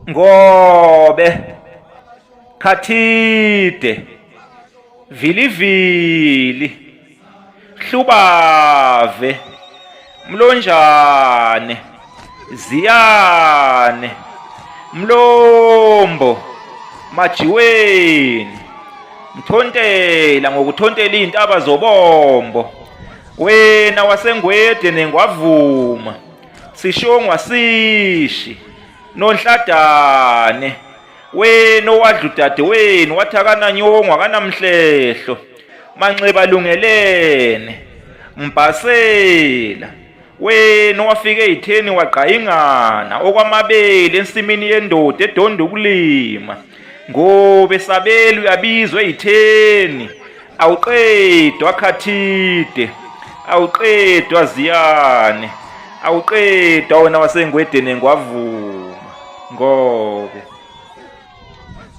Ngobe Khathide Vilivili Hlubave Mlonjane Ziyane Mlombo Majiweni Mthontela ngokuthontela izintaba zobombo wena wasengwede nengwavuma sishongwa sishi nonhladane wena owadla udadewenu wathi akananyongo akanamhlehlo manxeba lungelene mbhasela wena owafika eyitheni wagqayingana okwamabele ensimini yendoda edonda ukulima ngobe sabela uyabizwa eyitheni awuqedwa khathide awuqedwa ziyane awuqedwa wena wasengwedeni ngwavuma ngobe.